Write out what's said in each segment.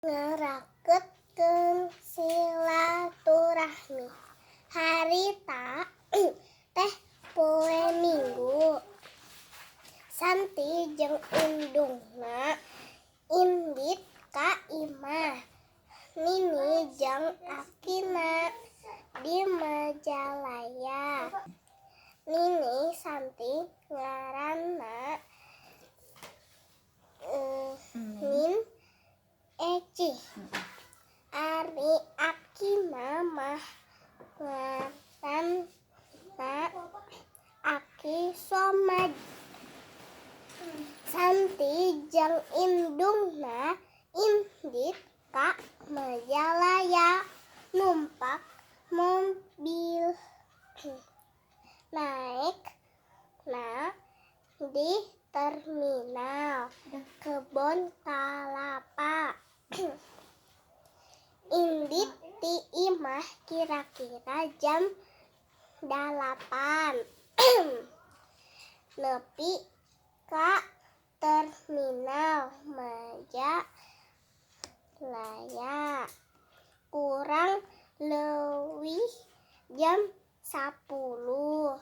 Ngaraketkeun silaturahmi. Harita teh poe Minggu. Santi jeung indungna indit ka imah Nini jeung akina di Majalaya. Nini Santi ngaranna Nin Ecih. Ari akina mah ngaranna Aki Somad. Santi jeung indungna indit ka Majalaya numpak mobil. Naekna di Terminal Kebon Kalapa. Indit ti imah kira-kira jam 8. Nepi ka Terminal Majalaya kurang leuwih jam 10.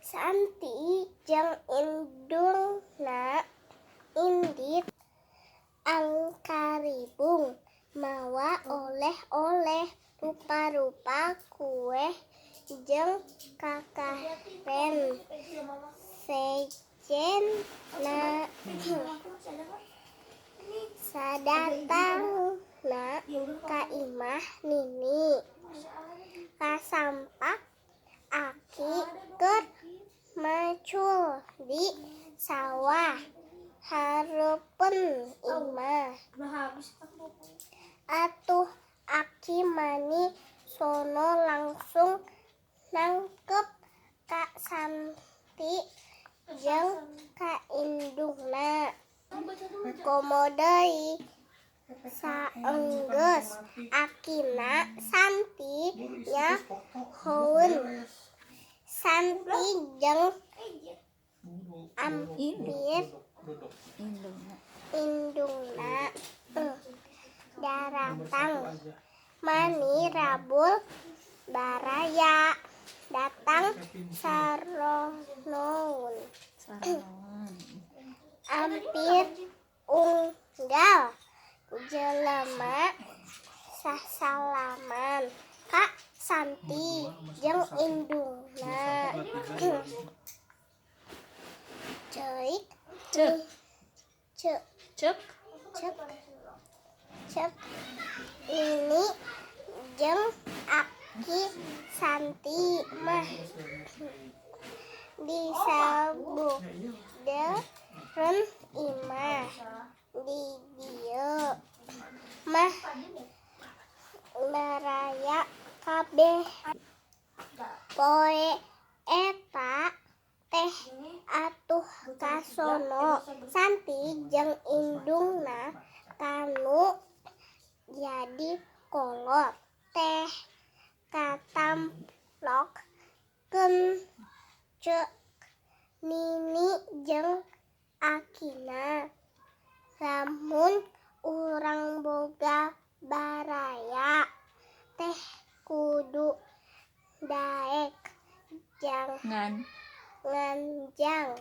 Santi jeung indungna indit angkaribung mawa oleh-oleh rupa-rupa kue jeung kakaren sejenna. Sadatangna ka imah Nini kasampak aki keur macul di sawah hareupeun imah. Atuh aki mani sono langsung nangkep ka Santi jeung ka indungna. Komo deui saenggeus akina Santi nyahoeun. Santi jeung ampir indungna daratang mani rabul baraya datang saronoun. Ampir unggal jelema sasalaman ka Santi jeung indungna. Ceuk cek cek cek Nini jeung aki Santi mah disabeudeureuh imah. Di dieu mah baraya kabeh. Poe eta teh atuh kasono Santi jeung indungna kanu jadi kolot teh katamplokkeun ceuk Nini jeung akina. Lamun urang boga baraya teh kudu daek nganjang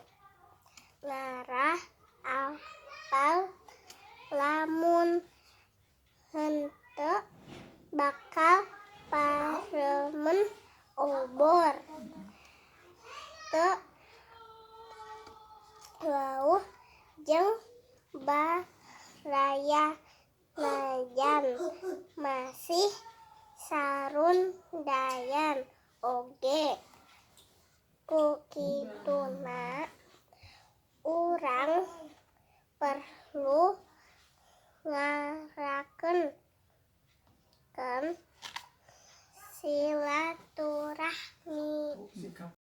ngarah apal, lamun henteu bakal pareumeun obor. Teu wawuh jeung baraya najan masih sarundayan oge. Ku kituna urang perlu ngarakeun silaturahmi.